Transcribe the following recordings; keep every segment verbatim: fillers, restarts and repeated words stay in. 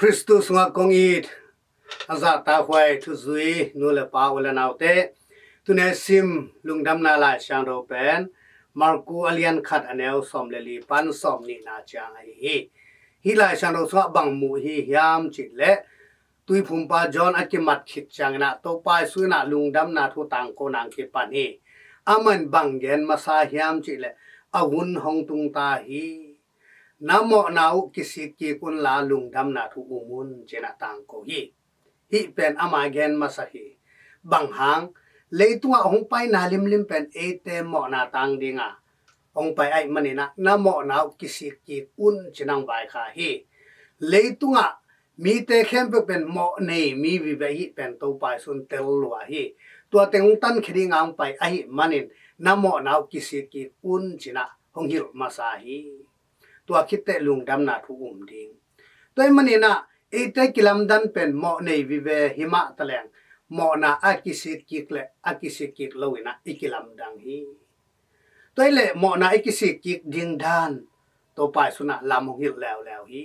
Khristu sungah kong it a zahtakhuai thuzui nu le pa, u le naute, tuni a sim lungdamna Lai Siangtho pen Marku a lian khat, a neu sawm le li pan sawm nihna ciang ahi hi. Hih Lai Siangtho sungah bang mu hi hiam cih leh, Tuiphumpa John a kimat khit ciangin ah Topa Jesu in ah lungdamna thu tangko nang kipan hi. Amah in bang gen masa hiam cih leh, a hun hong tung ta hi. Na mawhna uh kisik kik unla lungdamna thu um un, ci-in ah tangko hi. Hih pen ama gen masa hi. Bang hang, leitungah hong paina limlim pen eite mawhna tang dinga hong pai ahih manin ah na mawhna uh kisik kik un, ci-in ah vaikhak hi. Leitungah mite khempeuh pen mawh nei mi vive ahih pen Topa Jesu in tel lua hi. Tua teng hong tankhia dinga hong pai ahih manin na mawhna uh kisik kik un, ci-in ah hong hilh masa hi. Tua khit teh lungdamna thu um ding. Tua ahih manin ah eite kilamdan pen mawh nei vive hi mah taleng, mawhna a kisik kik le a kisik kik lo in ah i kilamdang hi. Tua ahih leh mawhna i kisik kik ding dan Topa Jesu in ah lam hong hilh leuleu hi.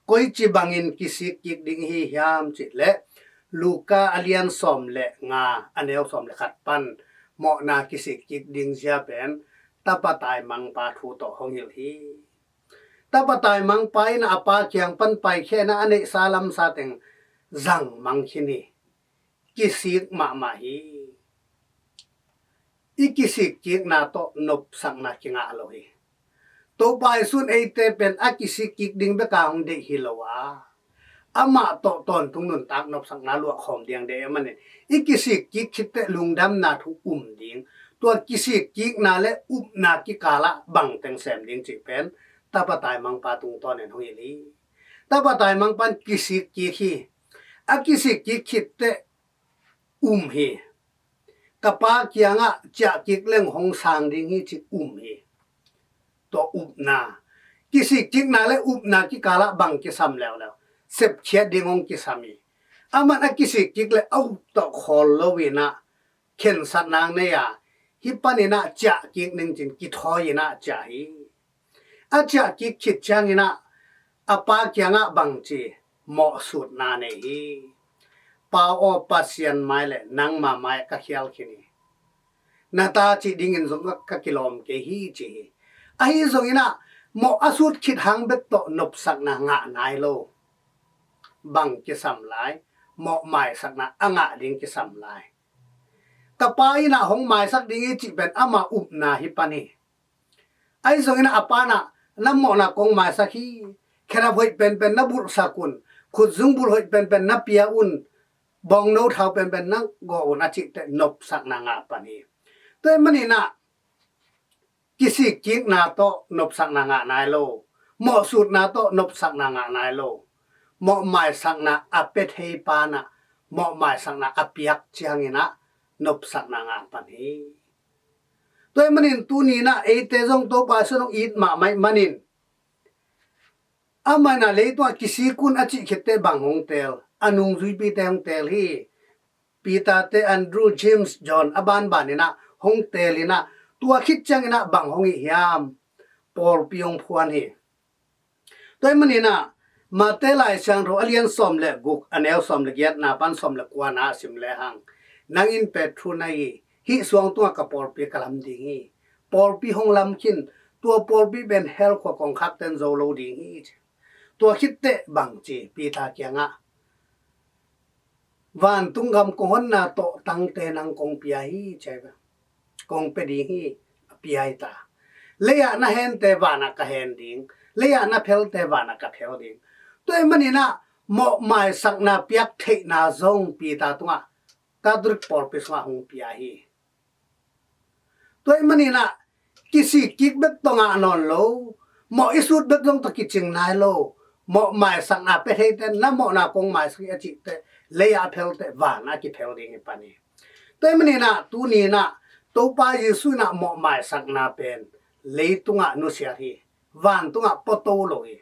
Koici bangin kisik kik ding i hi hiam cih leh, Luka a lian sawm le nga, a neu sawm le khat pan mawhna kisik kik ding zia pen tapa taimangpa thu tawh hong hilh hi. Tapa taimangpa in ah a pa kiang pan paikhia in ah a neihsa lamsa teng zang mang khin hi. Kisik mahmah hi. I kisik kikna tawh nopsakna kingah lo hi. Topa Jesu in eite pen a kisik kik ding bek a hong deih hi lo a, amah tawh tawntung nuntak nopsakna luah khawm ding deih ahih manin, i kisik kik khit teh lungdamna thu um ding. Tua kisik kikna le upna kikal ah bang teng sem ding cih pen tapa taimangpa tungtawnin hong hilh hi. Tapa taimangpa in kisik kik hi. A kisik kik khit teh um hi. Ka pa kiangah ciah kik leng hong sang ding hi, ci um hi. Tua upna, kisik kikna le upna kikal ah bang kisam leuleu? Sepkhiat ding hong kisam hi. Amah in a kisik kik leh a up tawh khawl lo in ah khensatna nei a, hih panin ah ciah kik ning, ci-in kithawi in ah ciah hi. A ciah kik khit ciangin ah a pa kiangah bang ci? Mawhsutna nei hi. Pa aw, Pasian mai le nangma mai ka khial khin hi. Na ta cih dingin zong ka, ka kilawm kei hi, ci hi. Ahi zongin ah mawh a sut khit hang bek tawh nopsakna ngah nai lo. Bang kisam lai? Mawh maisakna a ngah ding kisam lai. Ka pa in ah hong maisak ding hi, cih pen ama upna hi pan hi. Ahi zongin ah a pa in ah, na mawhna kong maisak hi. Khelap hoih penpen na bulhsak un. Khutzungbul hoih penpen na pia un. Bawngno thau penpen na gawh un, a cih teh nopsakna ngah pan hi. Tua ahih manin ah kisik kikna tawh nopsakna ngah nai lo. Mawhsutna tawh nopsakna ngah nai lo. Mawh maisakna a pia thei pa in ah mawh maisakna a piak ciangin ah nopsakna ngah pan hi. Tua ahih manin tuni in ah eite zong Topa Jesu in hong it mahmah ahih manin, amah in ah leitungah kisik un a cih khit teh bang hong teel? A nungzuipite hong teel hi. Peter te, Andrew, James, John, a banban in ah hong teel in ah, tua khit ciangin ah bang hong hih hiam? Pawlpi hong phuan hi. Tua ahih manin ah Mate Lai Siangtho a lian sawm le guk, a neu sawm le giatna pan sawm le kuana ah sim lehang, nang in Petru na hi. Hih suang tungah ka pawlpi ka lam ding hi. Pawlpi hong lam khin. Tua pawlpi pen hell khua kongkhakte'n zo lo ding hi, ci. Tua khit teh bang ci Peter kiangah? Vantung gam kong honna tawhtangte nang kong pia hi, ci a hi ve. Kong pia ding hi, a pia hi ta. Lei-ah na hente vanah ka hen ding, lei-ah na phelte vanah ka phel ding. Tua ahih manin ah mawh maisakna piak theihna zong Peter tungah, Catholic pawlpi sungah hong pia hi. Tua ahih manin ah kisik kik bek tawh ngah nawn lo, mawh i sut bek zong tawh kicing nai lo. Mawh maisakna pia theite, na mawhna kong maisak hi, a cih teh lei-ah a phel teh vanah a kiphel ding hi pan hi. Tua ahih manin ah tuni in ah Topa Jesu in ah mawh maisakna pen leitungah nusiat hi. Vantungah puato lo hi.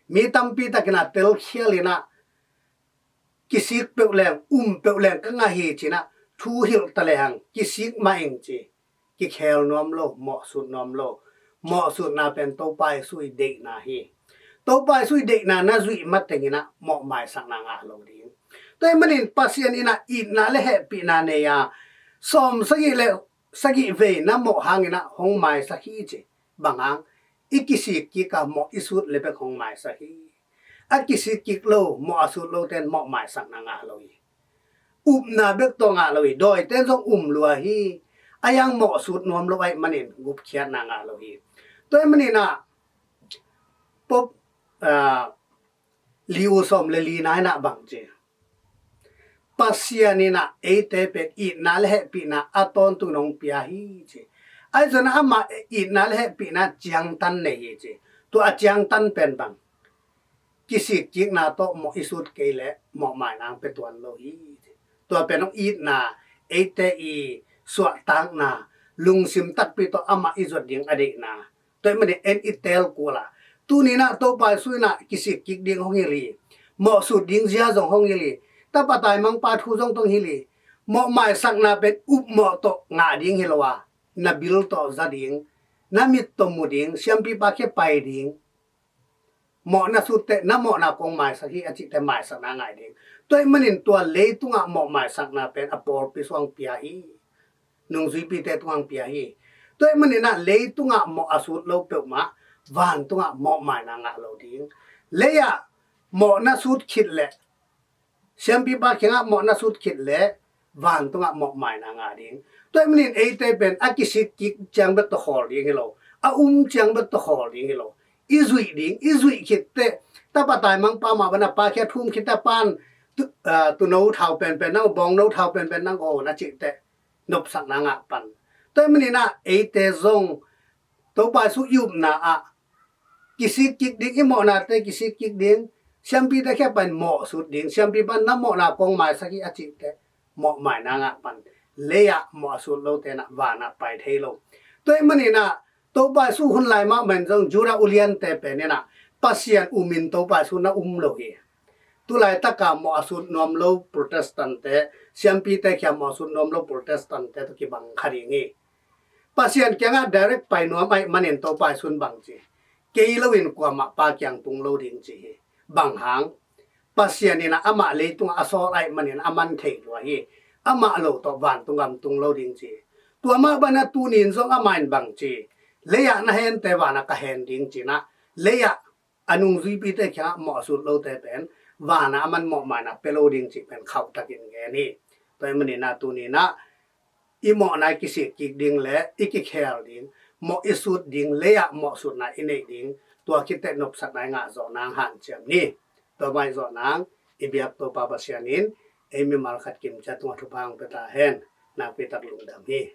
Mi tampi takin ah telkhial in ah, kisik peuh leng, um peuh leng ka ngah hi, ci-in ah thu hilh ta lehang, kisik mah ing ci. Kikhel nuam lo, mawhsut nuam lo. Mawhsutna pen Topa Jesu i deihna hi. Topa Jesu i deihna na zuih mateng in ah mawh maisakna ngah lo ding. Tua ahih manin Pasian in ah itna le hehpihna nei a, sawm sagih le sagih vei na mawh hangin ah hong maisak hi ci. Bang hang? I kisik kik a mawh i sut le bek hong maisak hi. A kisik kik lo, mawh a sut lote in mawh maisakna ngah lo hi. Upna bek tawh ngah lo hi. Dawite in zong um lua hi. A yang mawh sut nuam lo ahih manin gupkhiatna ngah lo hi. Tua ahih manin ah Pop, ah, Liu sawm le lina in ah bang ci? Pasian in ah eite pen itna le hehpihna a tawntung in hong pia hi ci. Ahi zongin amah itna le hehpihna ciangtan nei hi ci. Tua a ciangtan pen bang? Kisik kikna tawh mawh i sut kei leh mawh maina hong pia tuan lo hi ci. Tua pen hong itna, eite i suahtakna, lungsim takpi tawh amah i zuat ding a deihna. Tua ahih manin en i teel kul a, tuni in ah Topa Jesu in ah kisik kik ding hong hilh hi. Mawh sut ding zia zong hong hilh hi. Tapa taimangpa thu zong hong hilh hi. Mawh maisakna pen upmawh tawh ngah ding hi lo a, na bil tawh za ding, na mit tawh mu ding, siampipa kiang pai ding. Mawh na sut teh na mawhna kong maisak hi a cih teh maisakna ngah ding. Tua ahih manin tua leitungah mawh maisakna pen a pawlpi sungah pia hi. Nungzuipite tungah pia hi. Tua ahih manin ah leitungah mawh a sut lo peuhmah vantungah mawh maina ngah lo ding. Lei-ah mawh na sut khit leh, siampipa kiangah mawh na sut khit leh vantungah mawh maina ngah ding. Tua ahih manin eite pen a kisik kik ciang bek tawh khawl ding hi lo. A um ciang bek tawh khawl ding hi lo. I zuih ding, i zuih khit teh, tapa taimangpa mah bang a pa kiang thum khit teh a pan tu, ah, tuuno thau penpen nang, bawngno thau penpen nang aw na cih teh nopsakna ngah pan. Tua ahih manin ah eite zong Topa Jesu i upna ah kisik kik ding, i mawhnate kisik kik ding, siampite kiang pai in mawh sut ding, siampipa in na mawhna kong maisak hi a cih teh mawh maina ngah pan. Lei-ah mawh a sut lote in ah vanah pai thei lo. Tua ahih manin ah Topa Jesu hun lai mahmah in zong Judah uliante pen in ah Pasian um in Topa Jesu na um lo hi. Tulaitak a mawh a sut nuam lo Protestant-te, siampite kiang mawh a sut nuam lo Protestant-te tawh kibang kha ding hi. Pasian kiangah direct pai nuam ahih manin Topa Jesu in bang ci? Kei lo in kuamah Pa kiang tung lo ding ci hi. Bang hang? Pasian in ah amah leitungah a sawl ahih manin a man thei lua hi. Amah lo tawh vantung gam tung lo ding ci hi. Tua mah bangin ah tuni in zong amah in bang ci? Lei-ah na hente vanah ka hen ding ci-in ah, lei-ah a nungzuipite kiangah mawh a sut lote pen vanah a man mawh maina pia lo ding cih pen khauh takin gen hi. Tua ahih manin ah tuni in ah i mawhna i kisik kik ding le i kikhel ding, mawh i sut ding, lei-ah mawh sutna i neih ding, tua khit teh nopsakna i ngah zawh nang hanciam ni. Tua mah i zawh nang i biak Topa Pasian in ei mimal khat kim ciat tungah thupha hong pia ta hen. Nakpi tak lungdam hi.